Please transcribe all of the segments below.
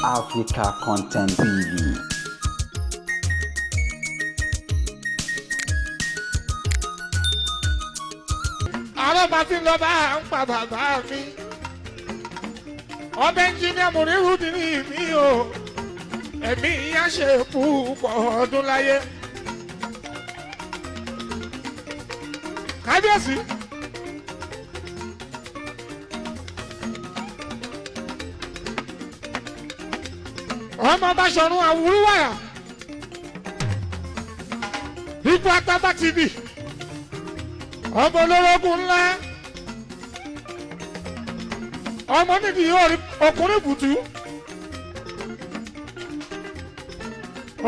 Africa Content TV. Àwọn bá ti lọ bá ń pa bàbá mi. Ọbẹ̀ ẹnjìníà Mùnírùdín mi o. Ẹ̀mí ìyá ṣe púpọ̀ ọdún láyé. Kábíyèsí. Ọmọ Báṣọ̀run Àwùrúwàyà. Ipò Àtàbà TV. Ọmọ olórogún ńlá. Ọmọ nídìí ọkùnrin bùtù.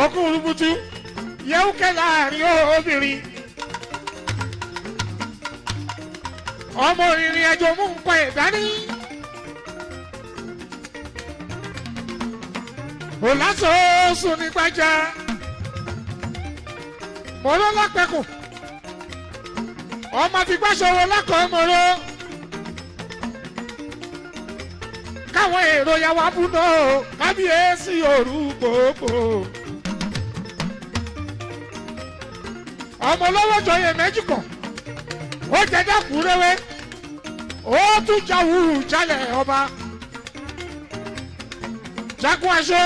Ọkùnrin bùtù. Yẹ́wùkẹ́ láàrin obìnrin. Ọmọ ìrìn àjò mú nǹkan ẹ̀ dání. Òlàsọ̀ọ́sùn ní gbájà. Mọ̀rọ́ lápẹ̀kùn. Ọmọ fipáṣọwọ́ lákọ̀ọ́ mọ̀rọ́. Káwọn èrò yàwó abúná o, kábíyèsí òru gbogbo. Ọmọ olówó jọyè méjì kan. Ó jẹ dákúrẹ́wé. Ó tún jáwúrú jálẹ̀ ọba. Jagun aṣọ.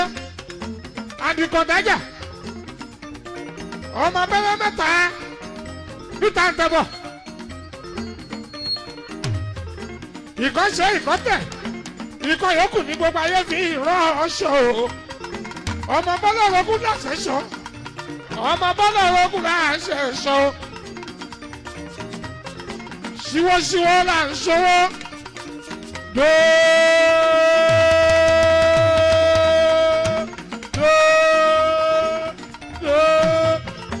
Adìkọ̀dájà. Ọmọ abẹ́rẹ́ mẹ́ta. Níta ń tẹ́bọ̀. Ìkan ṣe ìkan tẹ̀. Ìkan yòókù ní gbogbo ayé fi rán ọṣọ o. Ọmọ bọ́lá orogún láṣẹ ṣọ. Ọmọ bọ́lá orogún láṣẹ ṣọ. Ṣíwọ́ṣíwọ́ là ń ṣọwọ́.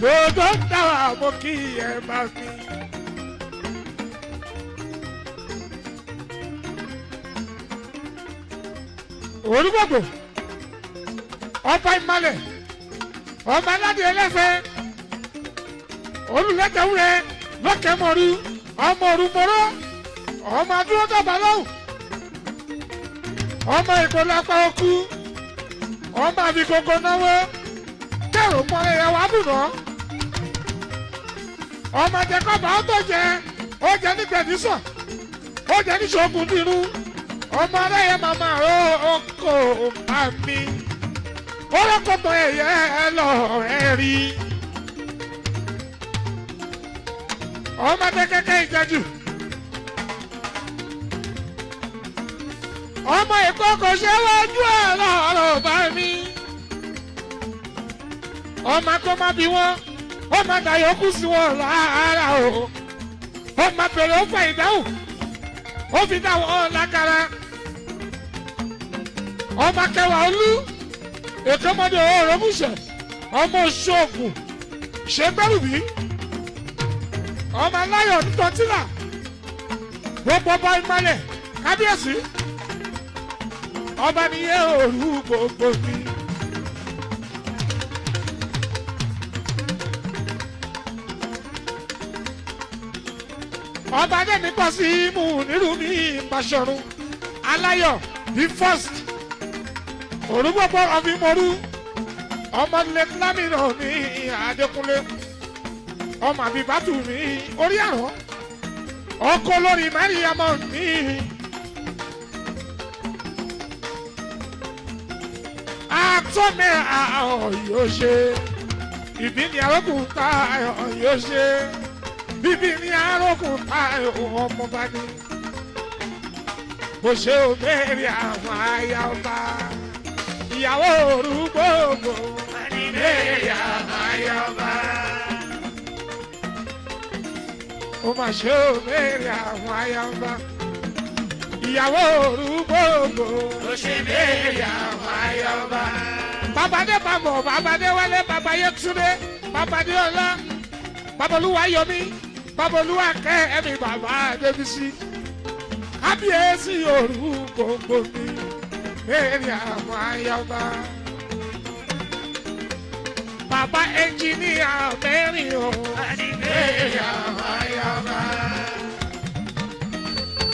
Dòdò ń dáwà mọ́ kí ẹ máa fi. Olúgbògbò ọba ìmàlẹ̀ ọba aládìí ẹlẹ́fẹ̀ olùlẹ́tẹ̀wúrẹ́ lọ́kẹ́mọ̀rú ọmọ òrùmọ̀rọ̀ ọmọ adúródàbà lọ́wọ́ ọmọ ìkọlápá okú ọmọ àfikókò náwó kẹrù pọ́nrẹ́ yẹn wàá bùnà ọmọ jẹkọba ó tó jẹ ó jẹ ní gbẹdísàn ó jẹ ní ṣoògùn nínú ọmọ aláyẹ màmá ró ọkọ bá mi ọlọ́kọ̀tọ̀ ẹ̀yẹ lọ ẹ̀ rí ọmọ kẹkẹkẹ ìjẹjù ọmọ èkó kò ṣe wájú ẹ̀ lọ́rọ̀ bá mi ọmọ tó má bí wọn ọmọ dàyọkù sí wọn lára o ọmọ bèrè ó fà ìdáhùn ó fi dá wọn lágara ọmọ kẹwàá olú èkémọdé òròmùsẹ ọmọ ṣoògùn ṣẹgbẹrùbí ọmọ aláyọ̀ nítọ́tílà gbogbo ọba ìmọ̀lẹ̀ kábíyèsí ọba nìyẹn òru gbogbo mi. Ọba dẹ́mi pọ̀ sí imú nírú mi Báṣọ̀run aláyọ̀ the first òrùgbogbo ọ̀fìmọ̀rú ọmọ lẹ́tìlámìnà mi Adékúnlé ọmọ àbíbátù mi orí àrùn ọkọ lórí Mariam mi. Àtọ́mẹ́ àwọn yóò ṣe ìbí ni arókùn tá yóò ṣe bíbí ni arókùn tá ọmọ bá ní. Bó ṣe ò mẹ́rin àwọn aya ọba ìyàwó òrùgbòògbò mẹ́rin àwọn aya ọba. Ó mà ṣe ò mẹ́rin àwọn aya ọba ìyàwó òrùgbòògbò Ó ṣe mẹ́rin àwọn aya ọba. Babadé bàbọ̀ babadé wálé babayé túndé babadé ọlá babolúwa yọmí babolúwa kẹ́ ẹ̀mí bàbá débísí kábíyèsí òru gbogbo mi mẹ́rin àwọn ayọba. Bàbá ẹnjìníà mẹ́rin o mẹ́rin àwọn ayọba.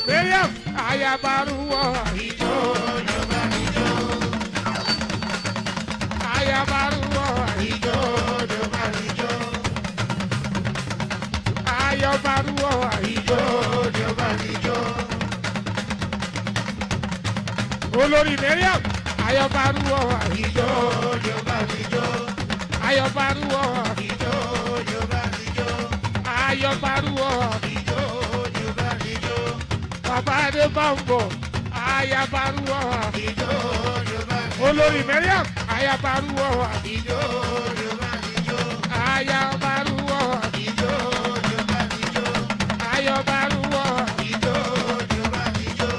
Mẹ́rin ayabaruwọ̀ Ìjó ló bá mi jó. Olórí Mariam ayọ̀bárúwọ̀ Ijó ni ó bá mi jó. ayọ̀bárúwọ̀ Ijó ni ó bá mi jó. ayọ̀bárúwọ̀ Ijó ni ó bá mi jó. bàbá Adébámbọ̀ ayọ̀bárúwọ̀ Ijó ni ó bá mi jó. olórí Mariam ayọ̀bárúwọ̀ Ijó ni ó bá mi jó. ayọ̀bárúwọ̀ Ijó ni ó bá mi jó. ayọ̀bárúwọ̀ Ijó ni ó bá mi jó.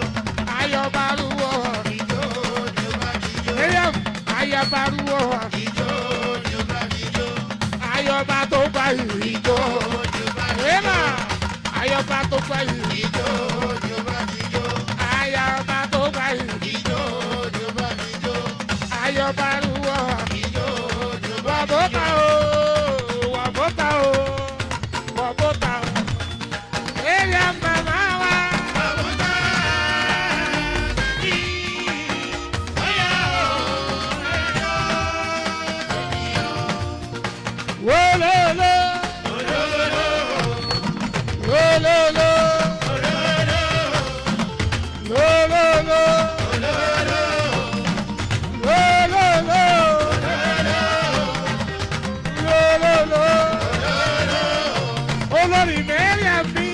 ayọ̀bárúwọ̀ Ijó ni ó bá mi jó. Mariam ayọ̀bárúwọ̀ Ijó ni ó bá mi jó. ayọ̀bá tó gbà yìí Ijó ni ó bá mi jó. Ema ayọ̀bá tó gbà yìí Ijó ni ó bá mi jó. ayọ̀bá tó gbà yìí Ijó ni ó bá mi jó. ayọ̀bárúwọ̀. Ijó ni ó bá mi jó. Wàbọ́tà o, wàbọ́tà o, wàbọ́tà o. Èrè màmá wa. Àbújá ní ọ̀yà o, Wólóló, wólóló, wólóló, wólóló, wólóló. Olórí mẹ́rin àmì.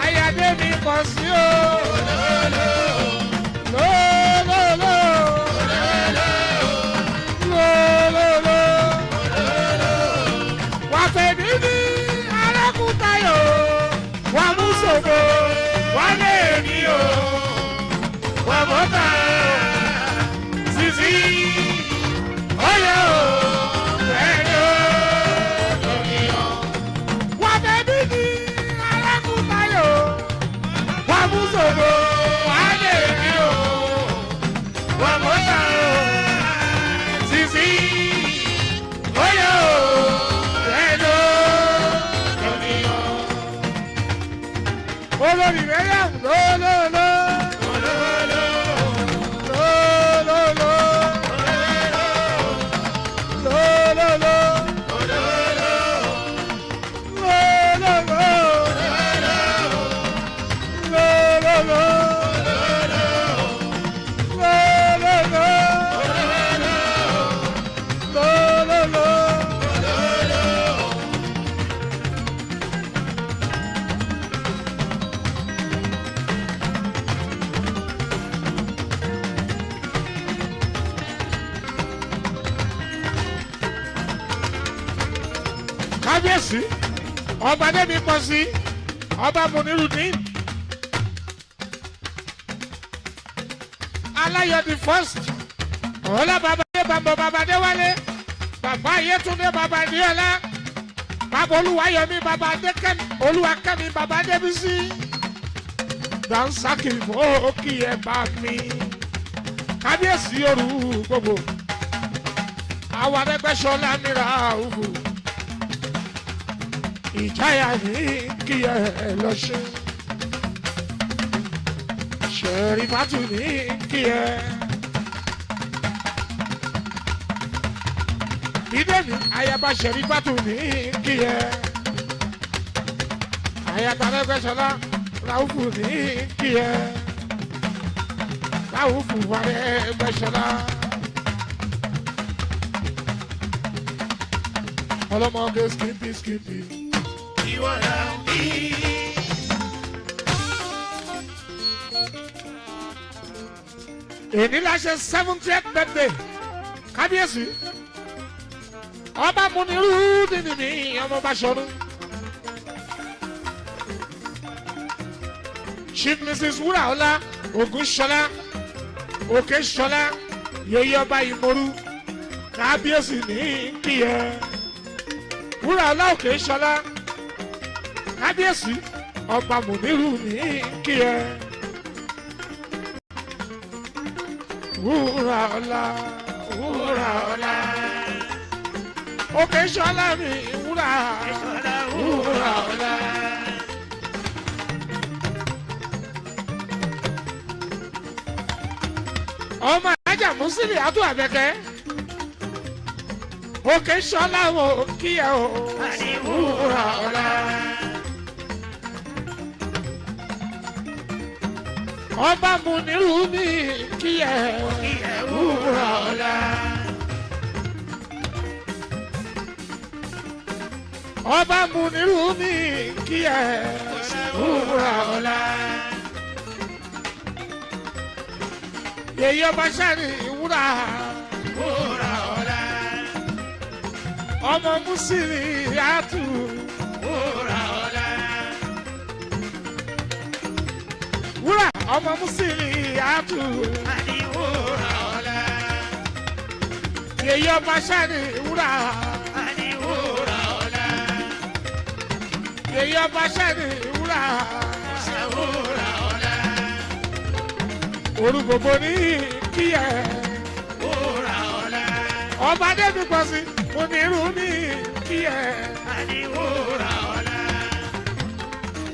Ayáde mi pọ̀ sí o. Lólóló. Lólóló. Wà fẹ̀mí ní arákùntayọ̀. Wà mú ṣòfò. Wà lè mí o. Wà mọ́ta. Sisi. Ọyẹ o. Bẹ́ẹ̀ni o. Wà fẹ̀mí ní arákùntayọ̀. Wà mú ṣòfò. Wà lè mí o. Wà mọ́ta. Sisi. Ọyẹ o. Bẹ́ẹ̀ni o. Olórí Mariam lólóló. Lólóló. Lólóló. Lólóló. Lólóló. Lólóló. Lólóló. Kábíyèsí ọba débi pọ̀ sí ọba Munirudin Aláyọ̀ the first ọlá bàbá dé bàbá bàbá Déwálé bàbá Yétúndé bàbá Díọlá bàbá Olúwayọ̀mí bàbá Adékẹ́mi Olúwakẹ́mi bàbá Débísí Dànsákì fòókì ẹ̀ bá mi kábíyèsí òru gbogbo àwọn Arẹ́gbẹ́ṣọlá mìíràn òfò ìjáyà ní kí ẹ lọ ṣe ṣẹ̀rífàtù ní kí ẹ. Bídèmí ayaba ṣẹ̀rífàtù ní kí ẹ. Ayaba Arẹ́gbẹ́ṣọlá Ràúfù ní kí ẹ. Ràúfù Arẹ́gbẹ́ṣọlá. Ọlọ́mọge skipi skipi. Ìwọ là ń bí. Èní la ṣe 70th birthday kábíyèsí ọba Munirudin mi ọmọ Báṣọ̀run Chief Mrs Wúràọlá Ògúnṣọlá Òkèṣọlá yèyé ọba Ìmọ̀rú kábíyèsí ní kíyẹ Wúràọlá Òkèṣọlá kábíyèsí ọba Muniru ní kíyẹ. Wúràọlá Wúràọlá Òkèṣọlá mi wúrà Wúràọlá. Ọmọ alájà Mùsílì àtú Àbẹ̀kẹ́ Òkèṣọlá o kíyà o Wúràọlá. Ọba Muniru ní kí ẹ wúrà ọ̀la. Ọba Muniru ní kí ẹ wúrà ọ̀la. Yèyé ọba sáré wúrà Wúrà ọ̀la. Ọmọ Musili àtù Wúrà ọ̀la. Wúrà ọmọ Musili àtù. Àní wúrà ọ̀la. Yèyé ọba sáré wúrà. Àní wúrà ọ̀la. Yèyé ọba sáré wúrà. Ṣé wúrà ọ̀la. Orú gbogbo ní kí ẹ. Wúrà ọ̀la. Ọba débi pọ̀ sí Muniru ní kí ẹ. Àní wúrà ọ̀la.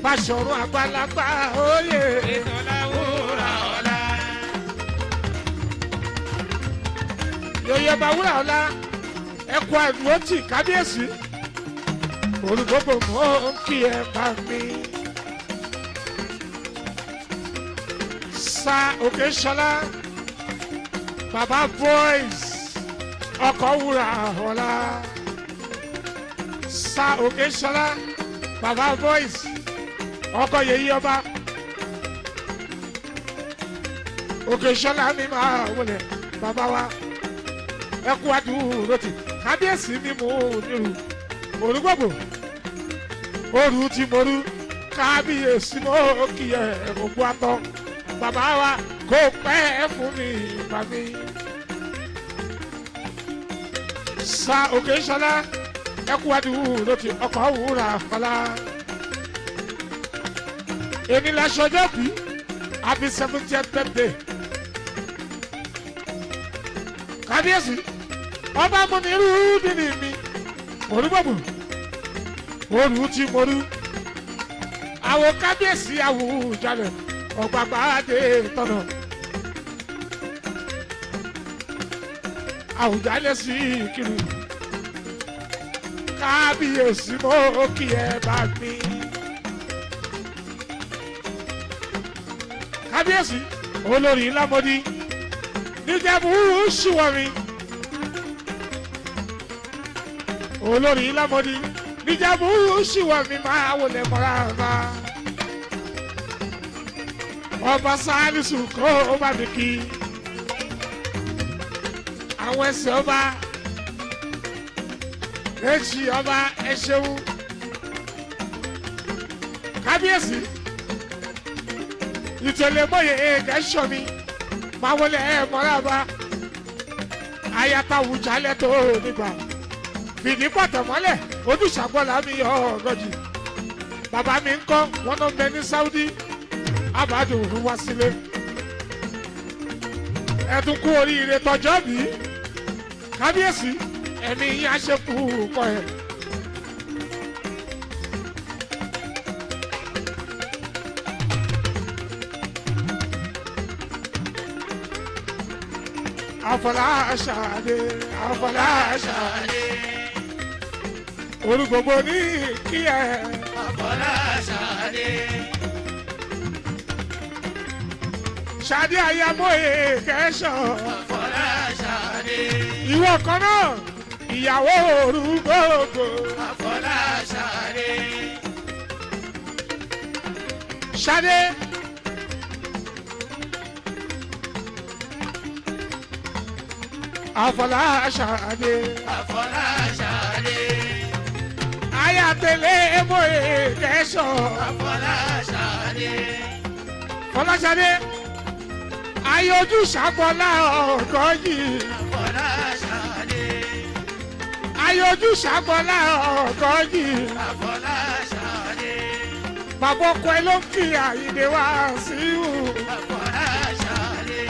Báṣọ̀run àgbàlagbà oyè. Ìtọ́lá wúrà ọ̀la. Yèyé ọba wúrà ọ̀la. Ẹkọ àdúrótì kábíyèsí. Orú gbogbo mọ́ ń kí ẹ bá mi. Sa Òkèṣọlá Bàbá boys ọkọ̀ wúrà ọ̀la. Sa Òkèṣọlá Bàbá boys ọkọ̀ yèyí ọba. Òkèṣọlá mi máa wọlé bàbá wa. Ẹkú àdúrótì kábíyèsí mi mú nírú orúgbòbò òru tí mo rú kábíyèsí mo kì í ẹ ògbó àtọ bàbá wa kò pẹ́ fún mi bá mi. Sa Òkèṣọlá ẹkú àdúrótì ọkọ̀ wúrà fọlá. Èmi la ṣọjọ́ bí happy 70th birthday. Kábíyèsí ọba Muniru dìní mi orúgbòbò òru tí mo rú àwọn kábíyèsí Àwùjalẹ̀ ọ̀gbàgbà dé tọ̀nà Àwùjalẹ̀ sí kiri kábíyèsí mo kí ẹ bá mi. Kábíyèsí olórí Lámọdí níjẹ̀bú ṣùwọ̀n mi. Olórí Lámọdí níjẹ̀bú ṣùwọ̀n mi máa wọlé mọ́ra bá. Ọba Sálísù kó o bá mi kí. Àwọn ẹsẹ̀ ọba èjì ọba ẹ ṣeun. Kábíyèsí ìtẹ̀lẹ́mọ̀yẹ ẹ̀ẹ́dẹ́sọ̀ mi máa wọlé ẹ̀ mọ́ra bá. Ayata Àwùjalẹ̀ tó nígbà fìdí pọ̀tẹ̀ mọ́lẹ̀ ojúṣàgbọ́lá mi yọ ọ̀gọ́jì. Bàbá mi ń kọ́ wọn náà bẹ ní Saudi abádùn wá sílé. Ẹ tún kú oríire tọjọ́ bí kábíyèsí ẹ̀mí yín á ṣe kú kọ́ ẹ̀. Afọláṣadé Afọláṣadé orúgbogbo ní kí ẹ. Afọláṣadé. Ṣadé ayámóye kẹsàn. Afọláṣadé. Ìwọ kan náà ìyàwó orúgbogbo. Afọláṣadé. Ṣadé. Afọláṣadé. Afọláṣadé. Ayatollah emoye kẹsàn. Afọláṣadé. Fọláṣadé. Ayọ̀jú ṣàgbọ́lá ọ̀gọ́ yìí. Afọláṣadé. Ayọ̀jú ṣàgbọ́lá ọ̀gọ́ yìí. Afọláṣadé. Bàbá ọkọ ẹ ló ń kí Àyìndé wá sí ìhù. Afọláṣadé.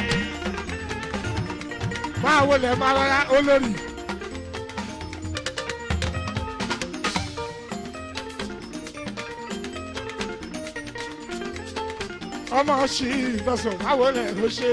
Máa wọlé máa rọra olórí. Ọmọ ṣì ìfẹsọ̀ máa wọlé ló ṣe.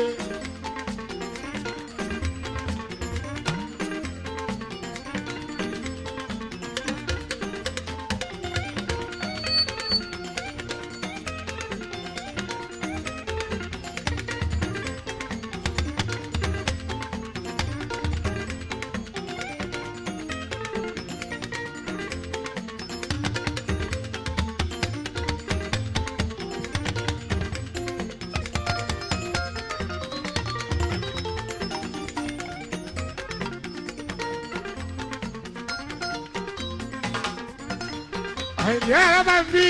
Àyìndé ara bá ń bí.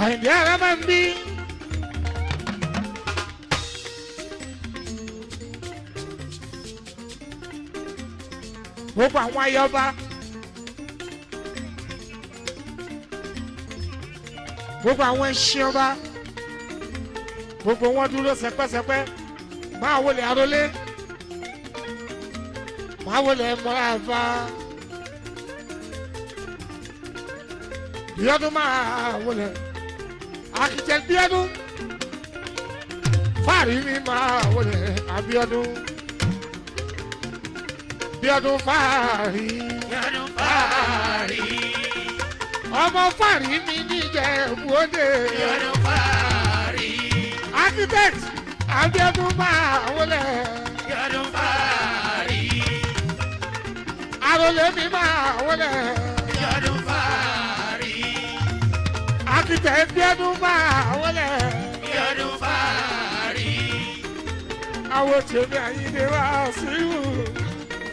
Àyìndé ara bá ń bí. Gbogbo àwọn ayọba gbogbo àwọn ẹṣin ọba gbogbo wọn dúró sẹpẹsẹpẹ máa wọlé arólé máa wọlé mọ́ra bíọ́dún máa wọlé akitẹ bíọ́dún fáàrí mi máa wọlé abíọ́dún. Bíọ́dún fáàrí. Bíọ́dún fáàrí. Ọmọ fáàrí mi níjẹ̀bú òde. Bíọ́dún fáàrí. Architect Abíọ́dún máa wọlé. Bíọ́dún fáàrí. Arólé mi máa wọlé. Bíọ́dún fáàrí. Architect Bíọ́dún máa wọlé. Bíọ́dún fáàrí. Àwọn tèmi Àyìndé wá sí wù.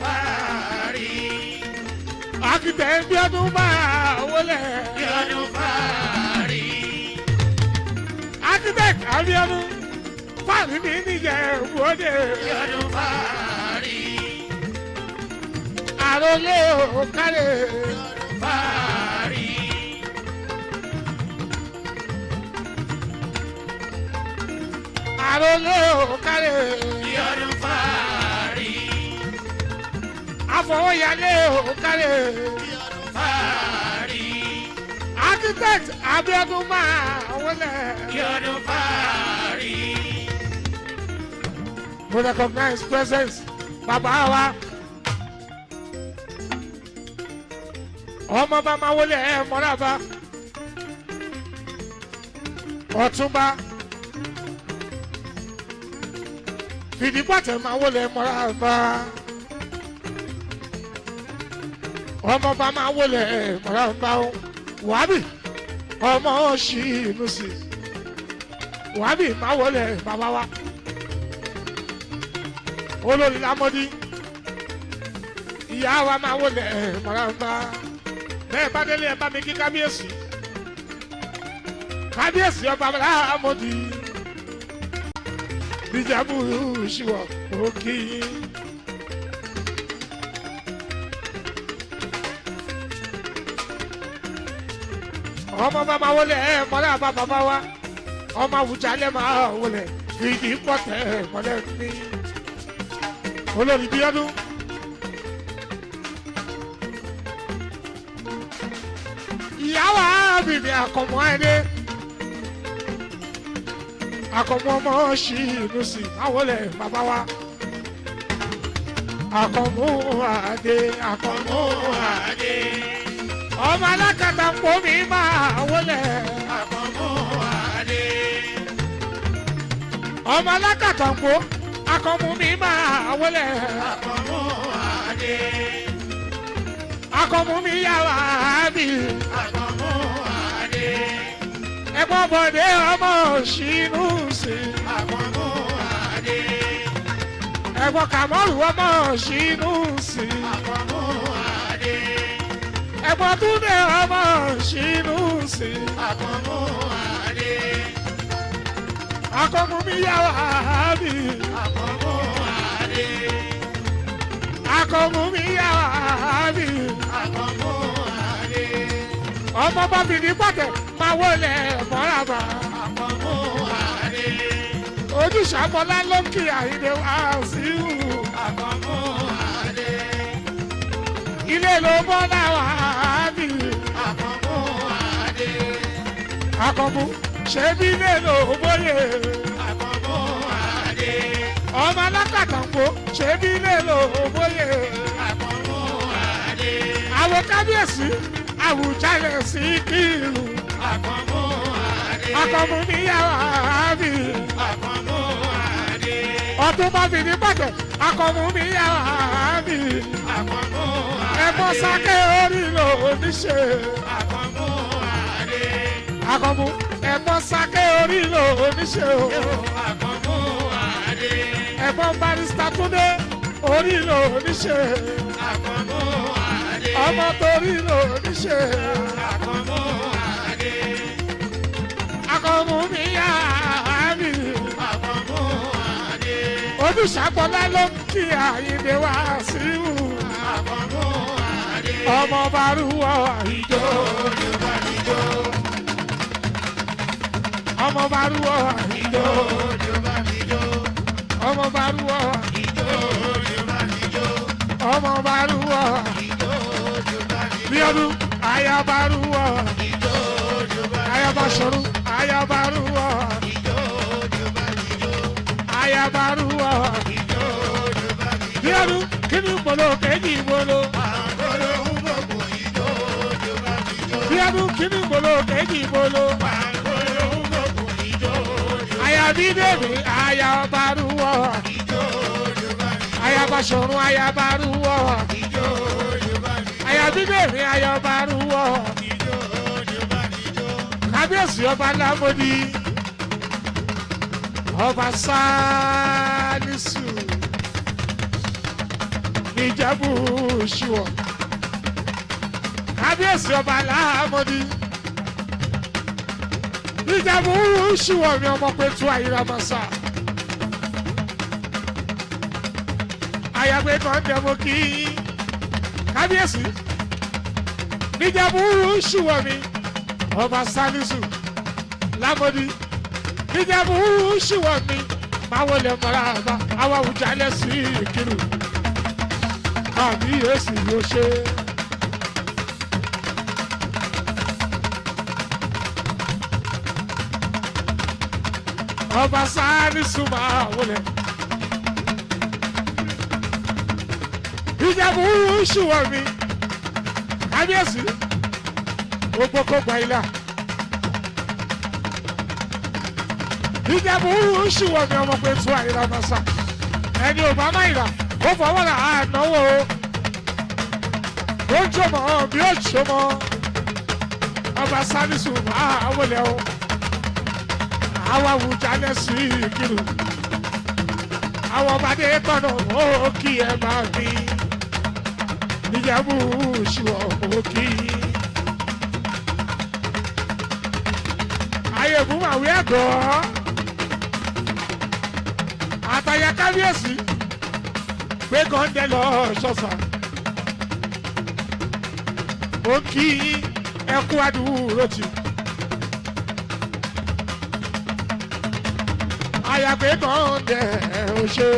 Fáàrí. Architect Bíọ́dún máa wọlé. Bíọ́dún fáàrí. Architect Abíọ́dún fáàrí mi níjẹ̀bú òde. Bíọ́dún fáàrí. Àròlé ò kárẹ̀. Fáàrí. Àròlé ò kárẹ̀. Bíọ́dún fáàrí. Àfọwọ́yálé ò kárẹ̀. Fáàrí. Architect Abíọ́dún máa wọlé. Bíọ́dún fáàrí. Mo recognize presence bàbá wa. Ọmọ bá máa wọlé ẹ mọ́ra bá. Ọ̀túnba. Fìdípàtẹ̀ máa wọlé mọ́ra bá. Ọmọ bá máa wọlé mọ́ra bá o. Wàábì ọmọ ṣì inú sí. Wàábì máa wọlé bàbá wa. Olórí Lámọ́dí. Ìyá wa máa wọlé mọ́ra bá. Bẹ́ẹ̀ bá délé ẹ bá mi kí kábíyèsí. Kábíyèsí ọba Lámọ́dí. Bíjàbù ṣìwọ̀ òkì yín. Ọmọ bá máa wọlé ẹ mọ́lẹ́ àbá bàbá wa. Ọmọ Àwùjalẹ̀ máa wọlé fìdí pọ̀tẹ́ mọ́lẹ́ mi. Olórí Bíọ́dún. Ìyàwó àbìbí àkànmọ́ ẹni. Àkànmọ́ ọmọ ṣì inú sí máa wọlé bàbá wa. Àkànmú àdé àkànmú àdé. Adé. Ọmọ alákatá ń pò mí máa wọlé. Àkànmú Adé. Ọmọ alákatá ń pò àkànmú mi máa wọlé. Àkànmú Adé. Àkànmú mi yà wá bí. Àkànmú Adé. Ẹ̀gbọ́n bọ̀dé ọmọ ṣìnú sí. Àkànmú Adé. Ẹ̀gbọ́n Kàmọ́rù ọmọ ṣìnú sí. Àkànmú Adé. Ẹ̀gbọ́n Túndé ọmọ ṣìnú sí. Àkànmú Adé. Àkànmú mi yà wá bí. Àkànmú Adé. Àkànmú mi yà wá bí. Àkànmú Adé. Ọmọ bá fi ní pàtẹ máa wọlé mọ́ràbà. Àkànmú Adé. Ojúṣàmọ́lá ló ń kí Àyìndé wá sí ìhù. Àkànmú Adé. Ilé ló bọ́ láwà bí. Àkànmú Adé. Àkànmú ṣé bí ilé ló bóyè. Àkànmú Adé. Ọmọ alákàtàǹkó ṣé bí ilé ló bóyè. Àkànmú Adé. Àwọn kábíyèsí Àwùjalẹ̀ sí kìlù. Àkànmú Adé. Àkànmú níyàwó àbí. Àkànmú Adé. bá fi ní bàjẹ́ Àkànmú mi yá mi. Àkànmú Adé. Ẹ̀gbọ́n sáké orí ló ní ṣe. Àkànmú Adé. Àkànmú ẹ̀gbọ́n sáké orí ló ní ṣe o. Àkànmú Adé. Ẹ̀gbọ́n barista Túndé orí ló ní ṣe. Àkànmú Adé. Ọmọ torí ló ní ṣe. Àkànmú Adé. Àkànmú mi yá mi. Àkànmú Adé. Olùṣàgbọ́lá ló ń kí Àyìndé wá sí wù. Àkànmú Adé. Ọmọ barúwọ̀ ìjọ. Yorùbá mi jó. Ọmọ barúwọ̀ ìjọ. Yorùbá mi jó. Ọmọ barúwọ̀. Ìjó Yorùbá mi jó. Ọmọ barúwọ̀. Ìjó Yorùbá mi jó. Bíọ́dún ayabarúwọ̀. Ìjó Yorùbá mi jó. Ayabaṣọrun ayabarúwọ̀. Ìjó Yorùbá mi jó. Ayabarúwọ̀. Ìjó Yorùbá mi jó. Bíọ́dún kíni gbolo kejì gbolo. Pàǹgóló ń bòkò ìjó Yorùbá mi jó. Bíọ́dún kíni gbolo kejì gbolo. Pàǹgóló ń bòkò ìjó Yorùbá Ayabídèmí ayabarúwọ̀. Ìjó Yorùbá mi jó. Ayabaṣọrun ayabarúwọ̀. Ìjó Yorùbá mi jó. Ayabídèmí ayabarúwọ̀. Ìjó Yorùbá mi jó. Kábíyèsí ọba Lámọ́dí. Ọba Sálísù. Níjẹ̀bú ṣùọ̀. Kábíyèsí ọba Lámọ́dí. Níjẹ̀bú ṣùọ̀ mi ọmọ pẹ̀tù àyíramọ̀sá. Àyàgbé kan dẹ̀ mo kí yín. Kábíyèsí. Níjẹ̀bú ṣùọ̀ mi ọba Sálísù Lámọ́dí. Níjẹ̀bú ṣùọ̀ mi máa wọlé mọ́ra àbá àwọn Àwùjalẹ̀ sí Ìkìrù. Kábíyèsí yóò ṣe. Ọba Sálísù máa wọlé. Ìjẹ̀bú ṣùwọ̀n mi. Kábíyèsí. Gbogbo kó gba ilé. Ìjẹ̀bú ṣùwọ̀n mi ọmọ pé tú àyíra màsà. Ẹni ò bá má ìrà, ó fọwọ́ rà á náwó. Ó jọmọ bí ó jọmọ. Ọba Sálísù máa wọlé o. Àwọn Àwùjalẹ̀ sí Ìkìrù. Àwọn ọbadé tọ̀nà ó kí ẹ máa mi. Ìjẹ̀bú ṣùwọ̀n ó kí. Ayé ìbúmọ̀wé ẹ̀gọ́. Àtàyà kábíyèsí. Gbé gọ́ndẹ̀ lọ ṣọ̀ṣà. Ó kí ẹkú àdúró tì. Àyàgbé gọ́ndẹ̀ ò ṣe.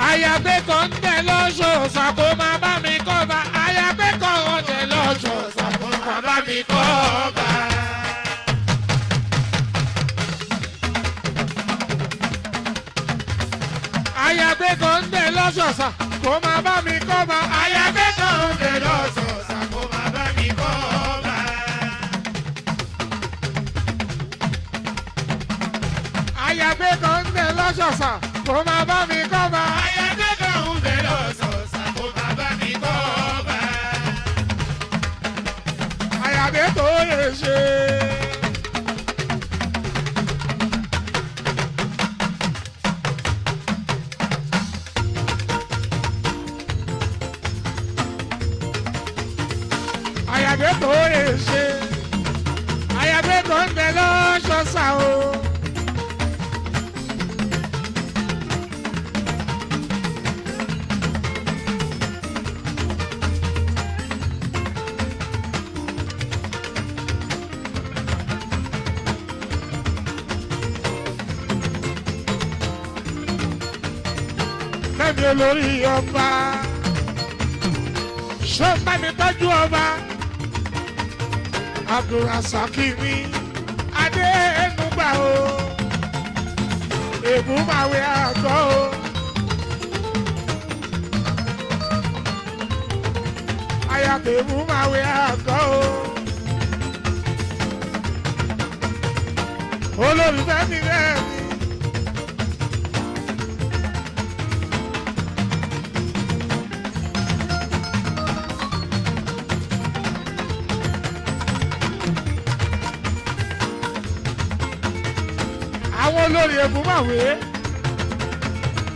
Àyàgbé gọ́ndẹ̀ lọ ṣọ̀ṣà kó máa bá mi kọ́ bá. Àyàgbé gọ́ndẹ̀ lọ ṣọ̀ṣà kó máa bá mi kọ́ bá. Àyàgbé gọ́ndẹ̀ lọ ṣọ̀ṣà kó máa bá mi kọ́ bá. Àyàgbé gọ́ndẹ̀ lọ ṣọ̀ṣà Kó máa bá mi kọ́ bá. Àyàgbé gọ́ndẹ̀ lọ ṣọ̀ṣà kó máa bá mi kọ́ bá. Àyàgbé kan ń bẹ lọ́sọ̀ọ̀sà kó máa bá mi kọ́ bá. Àyàgbé tó yẹ ṣe. Àyàgbé tó yẹ ṣe. Àyàgbé gọ́ndẹ̀ lọ ṣọ̀ṣà o. Fẹ́mi olórí ọba. Ṣé bá mi tọ́jú ọba? Abdulrasaki mi, Adénúgbà o. Èbúmáwé àgọ́ o. Ayàtọ̀ èbúmáwé àgọ́ o. Olólùfẹ́ mi rẹ̀ mi. Àwọn olórí ẹ̀bùn máa wé.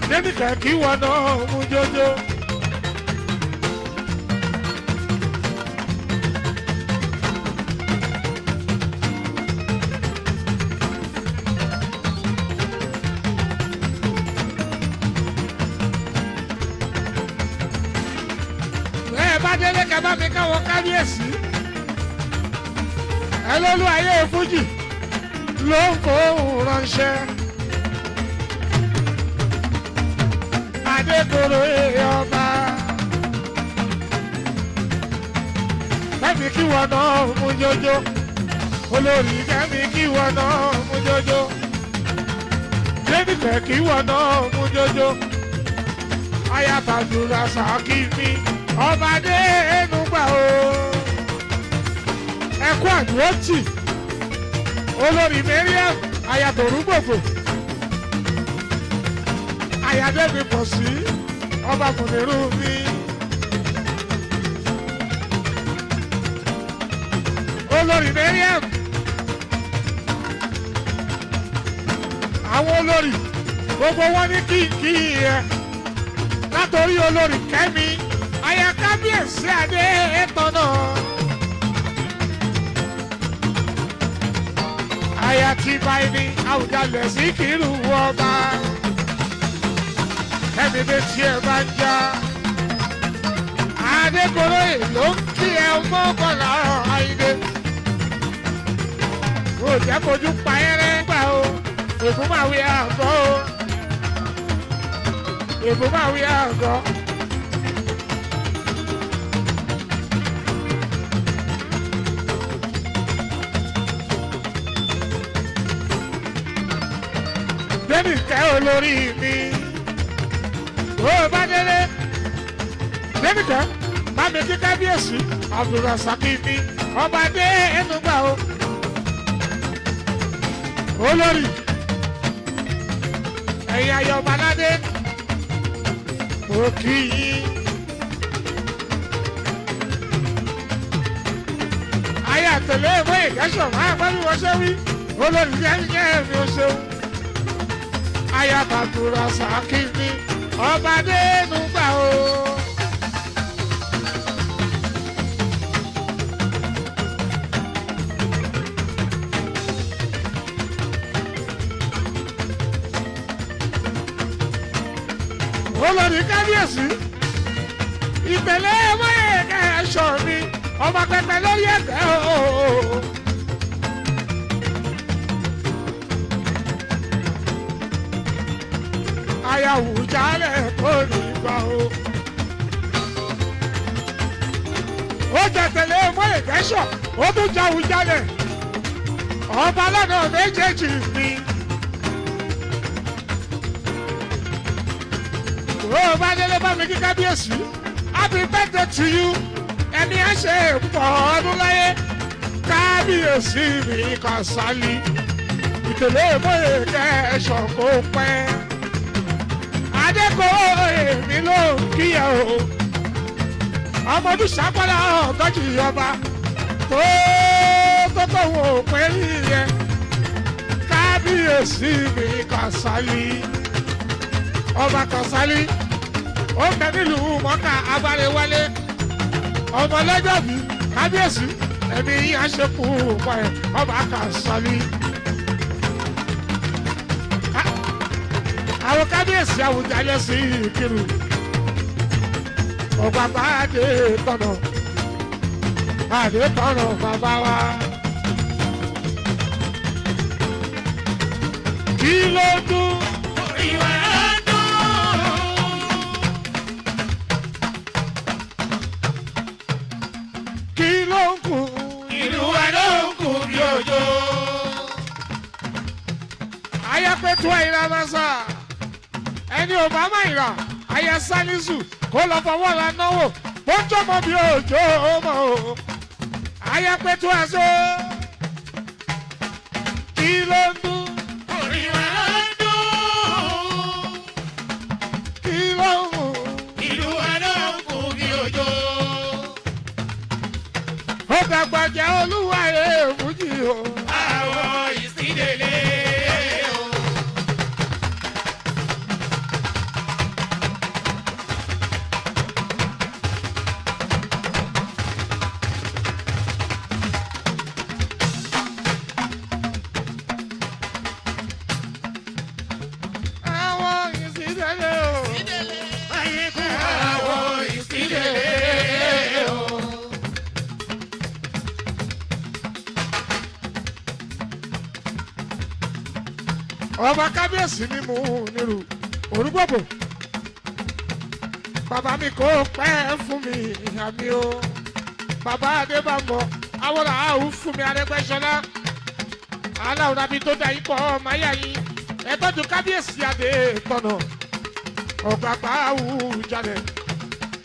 Débìkẹ́ kí wọn náà mú jójó. Ẹ bá délé ká bá mi káwọn kábíyèsí. Ẹ lólú ayé fújì ló ń fòun ránṣẹ́. Adékòrò ọba. Kẹ́mi kí wọn náà mú jójó. Olórí kẹ́mi kí wọn náà mú jójó. Débìtẹ̀ kí wọn náà mú jójó. Ayábàdúrà sàkí mi. Ọba dé ẹnu gbà o. Ẹ kú àdúrótì. Olórí Mariam ayatòrúgbòfò. Ayadẹ́mi pọ̀ sí ọba Mùnírù mi. Olórí Mariam. Àwọn olórí gbogbo wọn ní kíkí ẹ. Látòrí olórí Kẹ́mi, aya kábíyèsí adé ẹ̀tọ́ náà. Aya ti bá ẹni Àwùjalẹ̀ sí kìlú ọba. Ẹ̀mí bí tiẹ̀ bá ń já. Adékòróyè ló ń kí ẹ mọ́ bọ̀lá Àyìndé. Kò jẹ́ fojú pa ẹrẹ́ gbà o. Èkó máa wí àgọ́ o. Èkó máa wí àgọ́. Débì kẹ́ olórí mi. Ó bá délé. Débì kẹ́, bá mi kí kábíyèsí, Abdulrasaki mi, ọba dé ẹnu gbà o. Olórí, ẹ̀yin ayọ̀baládé, mo kí yín. Ayé àtẹ̀lé ìwé ìkẹ́sọ̀ máa gbọ́ bí wọ́n ṣe wí. Olórí jẹ́ mi ò ṣeun. Ayabàdúrà sàkí mi, ọba dénú gbà o. Olórí kábíyèsí, ìtẹ̀lé wáyé ẹ̀ṣọ́ mi, ọba pẹpẹ lórí ẹ̀tẹ́ o. Ayàwùjálẹ̀ kò ní gbà o. Ó jẹ tẹ̀lé mọ́ ìkẹ́sọ̀, ó tún jẹ àwùjálẹ̀. Ọba lọ́nà méjèèjì mi. Ó bá délé bá mi kí kábíyèsí. Happy birthday to you. Ẹni á ṣe pọ̀ ọdún láyé. Kábíyèsí mi Kàsálí. Ìtẹ̀lé mọ́ ìkẹ́sọ̀ kó pẹ́. Adékòó èmi ló ń kíyà o. Ọmọdún sápálá ọ̀gọ́jì ọba tó tó tó wò pé yíyẹ. Kábíyèsí mi Kàsálí. Ọba Kàsálí ó ń bẹ nílùú Mọ́kà Abárewálé. Ọmọ ọlọ́jọ́ bí kábíyèsí ẹ̀mí yíyá ṣe kú pọ̀ ẹ̀ ọba Kàsálí. Àwọn kábíyèsí Àwùjalẹ̀ sí Ìkirè. Ọba bá dé tọ̀nà, àdé tọ̀nà bàbá wa. Kí ló dún? Ìwà dùn. Kí ló ń kù? Ìlú wa ló ń kù bí òjò. Ayapẹ̀tù àyìnlá masa. Ẹni ò bá má ìrà, àyà Sálísù kó lọ fọwọ́ ra náwó. Bó ń jọmọ bí òjò mọ̀ o. Ayapẹ̀tù àṣọ. Kí ló ń dún? Orin wa ló ń dún. Kí ló ń mú? Ìlú wa ló ń kú bí òjò. Ó dàgbà jẹ́ olúwa rẹ̀ fújì o. Àwọn ìsídẹ̀lẹ̀ o. Àwọn ìsídẹ̀lẹ̀ o. Ayíkú àwọn ìsídẹ̀lẹ̀ o. Ọba kábíyèsí ni mò ń nírú orúgbòbò. Bàbá mi kò pẹ́ fún mi àmì o. Bàbá Adébámbọ̀ àwọn làáhù fún mi Arẹ́gbẹ́ṣọlá. Aláwòrán mi tó da yín pọ̀ ọmọ ayá yín. Ẹ tọ́jú kábíyèsí adé tọ̀nà. Ọ̀gbàgbà àwùjalẹ̀.